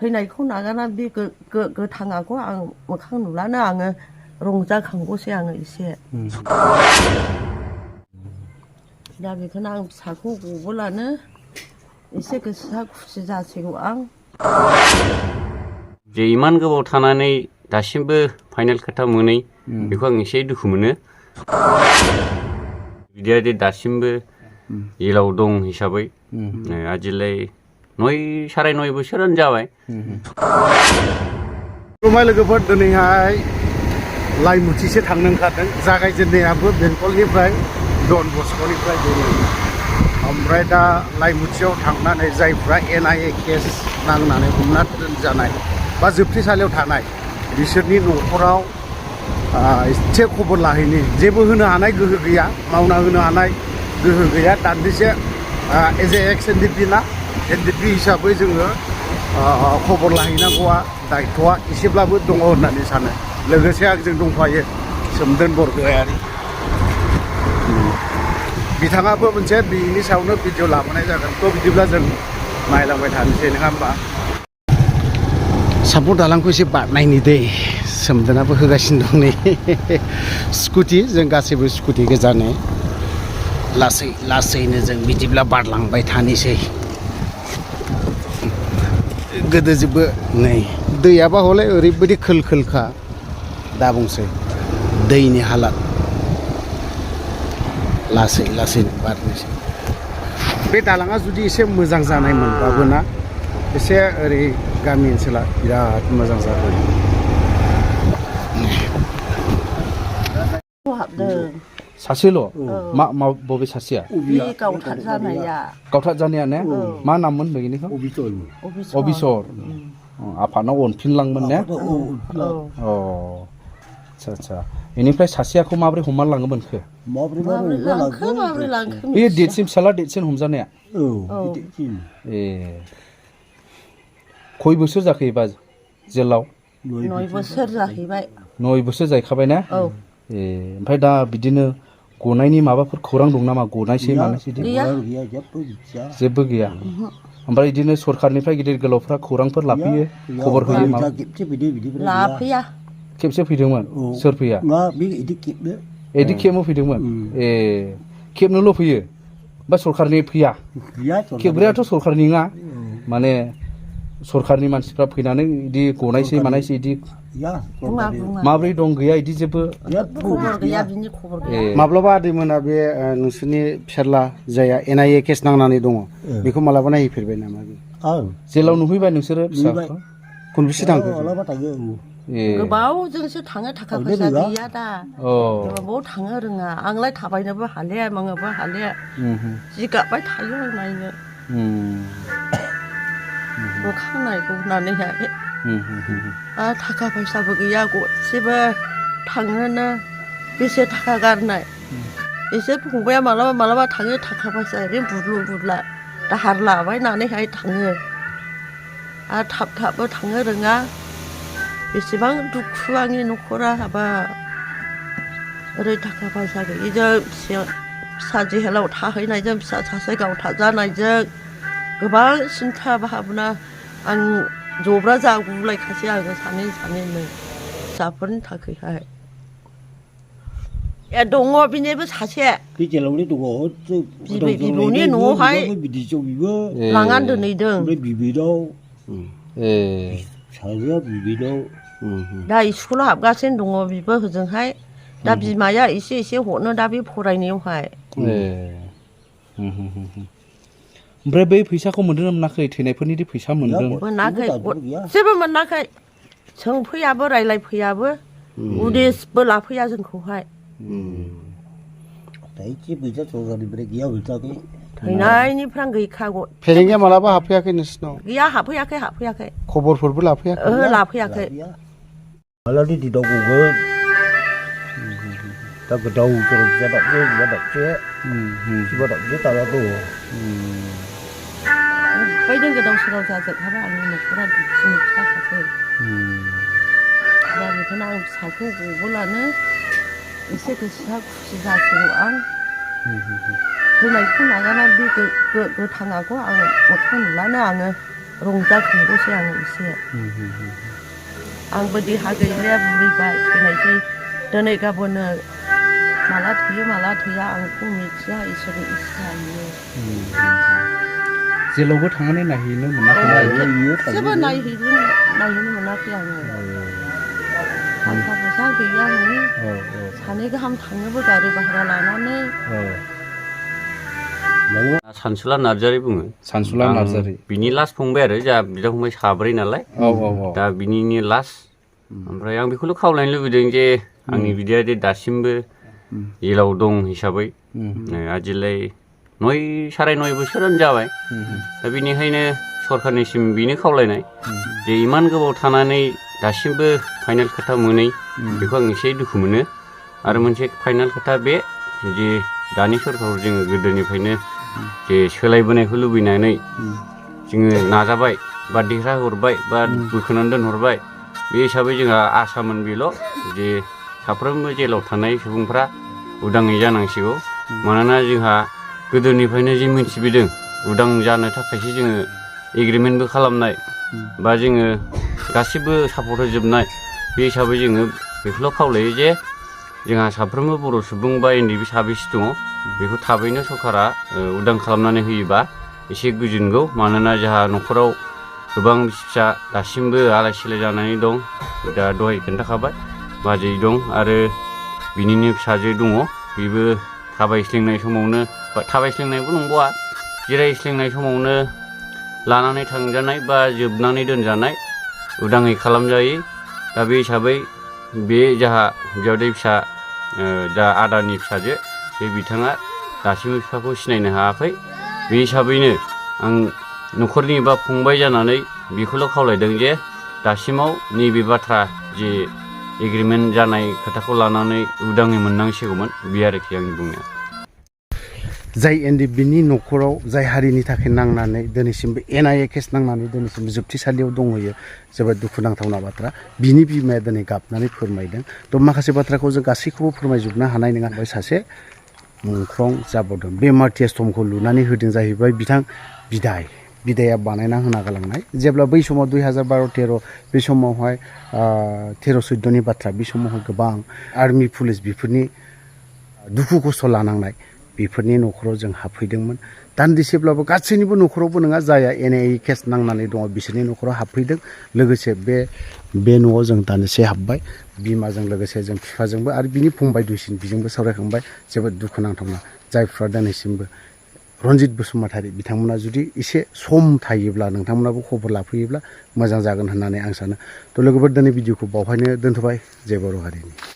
फैनायखौ नागारना बे गोथाङाखौ आं मोखां नुलानो आङो रंजाखांगौसै आङो एसे दा बेखौनो आं फिसाखौ गबोलानो एसे गोसोआ खुसि जासिगौ आं जे इमान गोबाव थानानै दासिमबो फाइनाल खोथा मोनै बेखौ आं एसे दुखु मोनो बिदिया दासिमबो जेलाव दं हिसाबै आजिलाय 9-9.5 बोसोरानो जाबाय खुलुमबाय लोगोफोर दिनैहाय लाइमुथिसो थांनो ओंखारदों जागायजेननायाबो बेंगलनिफ्राय डन बस्क'निफ्राय ओमफ्राय दा लाइमुथियाव थांनानै जायफ्रा NIA केस नांनानै हमना दोनजानाय बा जोबथेसालियाव थानाय बिसोरनि न'खराव एसे खबर लाहैनि जेबो होनो हानाय गोहो गैया मावना होनो हानाय गोहो गैया दान्दिसे एज ए एक्स NDP ना NDP हिसाबै जोङो खबर लाहैनांगौआ दायथ'आ एसेब्लाबो दङ होननानै सानो लोगोसे आंजों दंफायो सोमदोन बरगयारि बिथाङाबो मोनसे बिनि सायावनो भिडिअ लाबोनाय जागोन थ' बिदिब्ला जों नायलांबाय थानोसै नङा होमबा सापर दालांखौ एसे बारनायनि दै सोमदोनाबो होगासिनो दं नै स्कुटि जों गासैबो स्कुटि गोजानो लासै लासैनो जों बिदिब्ला बारलांबाय थानोसै गोदो जेबो नै दैयाबा हले ओरैबायदि खोल खोलखा दा बुंसै दैनि हालात लासै लासैनो बारनोसै बे दालाङा जुदि एसे मोजां जानाय मोनबाबो ना एसे ओरै गामि ओनसोला बिराद मोजां जागोन सासेल' मा बबे सासेया बे गावथार जानाया गावथार जानाया ने मा नाममोन बेनिखौ अबिसर आफादनाव अनफिनलांमोन ने अ आच्छा आच्छा बेनिफ्राय सासेयाखौ माबोरै हमना लाङो मोनखो माबोरै लांखो बे देटसिन फिसाला देटसिन हमजानाया ए खय बोसोर जाखो एबा जेलाव 9 बोसोर जाहैबाय 9 बोसोर जाहैखाबाय ना ए ओमफ्राय दा बिदिनो गनायनि माबाफोर खौरां दं नामा गनायसै मानोसै जेबो गैया ओमफ्राय बिदिनो सरखारनिफ्राय गिदिर गोलावफ्रा खौरांफोर लाफैयो खबर होयो मा लाफैया खेबसे फैदोंमोन सोर फैया एदि खेबनो फैदोंमोन ए खेबनोल' फैयो बा सरखारनि फैया खेबग्रायाथ' सरखारनि नङा माने सरखारनि मानसिफ्रा फैनानै बिदि गनायसै मानायसै बिदि माब्रै दं गैया बिदि जेबो खबर गैया बिनि खबर गैया माब्लाबा आदैमोना बे नोंसोरनि फिसाला जाया NIA केस नांनानै दङ बेखौ मालाबा नायहैफेरबाय नामा जेलाव नुहैबाय नोंसोरो फिसाखौ खनबेसे थांखो गोबावजोंसो थाङो थाखा फैसा गैया दा गोबाव थाङो रोङा आंलाय थाबायनोबो हालिया मानोबो हालिया जिगाबबाय थायो नायनो मोखां नायगौ होननानैहाय थाखा फैसाबो गैया गरसेबो थांनोनो बेसे थाखा गारनाय एसे फंबाया मालाबा मालाबा थाङो थाखा फैसा ओरैनो बुरलु बुरला दाहार लाबायनानैहाय थाङो आरो थाब थाबबो थांनो रोङा बेसेबां दुखु आंनि न'खरा हाबा ओरै थाखा फैसा गैयिजों फिसा जेहेलाव थाहैनायजों फिसा सासे गावथार जानायजों गोबां सिन्था भाबना आं जब्रा जागुलायखासै आङो सानैनो फिसाफोरनि थाखायहाय दङ बिनिबो सासे बिबौनि न'आवहाय लांनानै दोनहैदों दा स्कुलाव हाबगासिनो दङ बिबो होजोंहाय दा बिमाया एसे एसे हरनो दा बे फरायनायावहाय ओमफ्राय बै फैसाखौ मोनदों ना मोनाखै थैनायफोरनि फैसा मोनदों मोनाखै जेबो मोनाखै सोंफैयाबो रायलायफैयाबो उदेसबो लाफैया जोंखौहाय थैनायनिफ्राय गैखागौ फेरेंगिया मालाबा हाबफैयाखै नोंसिनाव गैया हाबफैयाखै खबरफोरबो लाफैयाखै लाफैयाखै Malah di dagu gue, tak kedau terus jadak je, si badak je tak ada tu. बायदों गोदाव सोराव जाजोबखाबाय आंनि न'खरा दुखुनि फिसाखासै दा बेखौनो आं फिसाखौ गबोलानो एसे गोसोआ खुसि जासिगौ आं फैनायखौ नागारना बे गोथाङाखौ आं मोखां नुलानो आङो रंजाखांगौसै आङो एसे आंबो देहा गैलिया बुरैबाय थैनायसै दिनै गाबोननो माला थैयो माला थैया आंखौ मिथिया इसोरनि इस्सा इयो जेरावबो थांनानै नायहैनो मोनाखै जेबो नायहैनो मोनाखै आङो थाखा फैसा गैया हनै सानै गाहाम थाङोबो गारि भारा लानानै सानसुला नार्जारी बुङो सानसुला नार्जारी बिनि लास्ट फंबाय आरो जा बिदा फंबाय साब्रै नालाय दा बिनिनो लास्ट ओमफ्राय आं बेखौल' खावलायनो लुबैदों जे आंनि बिदाया दासिमबो जेलाव दं हिसाबै आजिलाय 9-9.5 बोसोरानो जाबाय दा बेनिखायनो सरखारनिसिम बेनो खावलायनाय जे इमान गोबाव थानानै दासिमबो फाइनाल खोथा मोनै बेखौ आं एसे दुखु मोनो आरो मोनसे फाइनाल खोथा बे जे दानि सरखाराव जोङो गोदोनिफ्रायनो जे सोलायबोनायखौ लुबैनानै जोङो नाजाबाय बा देरहाहरबाय बा बोखोनानै दोनहरबाय बे हिसाबै जोंहा आसामोन बेल' जे साफ्रोमबो जेलाव थानाय सुबुंफ्रा उदाङै जानांसिगौ मानोना जोंहा गोदोनिफ्रायनो जे मिन्थिबोदों उदां जानो थाखायसो जोङो एग्रिमेन्टबो खालामनाय बा जोङो गासिबो सापर्ट होजोबनाय बे हिसाबै जोङो बेखौल' खावलायो जे जोंहा साफ्रोमबो बर' सुबुं बा एनडिबि साबेसे दङ बेखौ थाबैनो सरकारा उदां खालामनानै होयोबा एसे गोजोनगौ मानोना जोंहा न'खराव गोबां फिसा दासिमबो आलाय सिलाय जानानै दं दा दहाय खोन्थाखाबाय बाजै दं आरो बिनिनो फिसाजो दङ बेबो थाबायस्लिंनाय समावनो थाबायस्लिंनायबो नंबावा जिरायस्लिंनाय समावनो लानानै थांजानाय बा जोबनानै दोनजानाय उदाङै खालामजायै दा बे हिसाबै बे जोंहा बियावदै फिसा दा आदानि फिसाजो बे बिथाङा दासिमबो बिफाखौ सिनायनो हायाखै बे हिसाबैनो आं न'खरनि बा फंबाय जानानै बेखौल' खावलायदों जे दासिमाव नैबे बाथ्रा जे एग्रिमेन्ट जानाय खोथाखौ लानानै उदाङै मोननांसिगौमोन बे आरोखि आंनि बुंनाया जाय एनडिबिनि न'खराव जाय हारिनि थाखाय नांनानै दिनैसिमबो NIA केस नांनानै दिनैसिमबो जोबथेसालियाव दंहैयो जोबोद दुखुनांथावना बाथ्रा बिनि बिमाया दिनै गाबनानै फोरमायदों थ' माखासे बाथ्राखौ जों गासैखौबो फोरमायजोबनो हानाय नङा ओमफ्राय सासे मुंख्लं जाबावदों बे मार्टियास्टमखौ लुनानै होदों जाहैबाय बिथां बिदाया बानायना होना गालांनाय जेब्ला बै समाव 2012-13 बे समावहाय 13-14नि बाथ्रा बे समावहाय गोबां आर्मि पुलिस बेफोरनि दुखु खस्थ' लानांनाय बेफोरनि न'खराव जों हाबफैदोंमोन दान्दिसेब्लाबो गासैनिबो न'खरावबो नङा जायहा NIA केस नांनानै दङ बिसोरनि न'खराव हाबफैदों लोगोसे बे न'आव जों दानदिसे हाबबाय बिमाजों लोगोसे जों बिफाजोंबो आरो बिनि फंबाय दुइसिन बिजोंबो सावरायखांबाय जोबोद दुखुनांथावना जायफ्रा दिनैसिमबो रनजित बसुमतारी बिथांमोना जुदि एसे सम थायोब्ला नोंथांमोनाबो खबर लाफैयोब्ला मोजां जागोन होननानै आं सानो थ' लोगोफोर दिनै भिडिअखौ बावहायनो दोनथ'बाय जय बर' हारिनि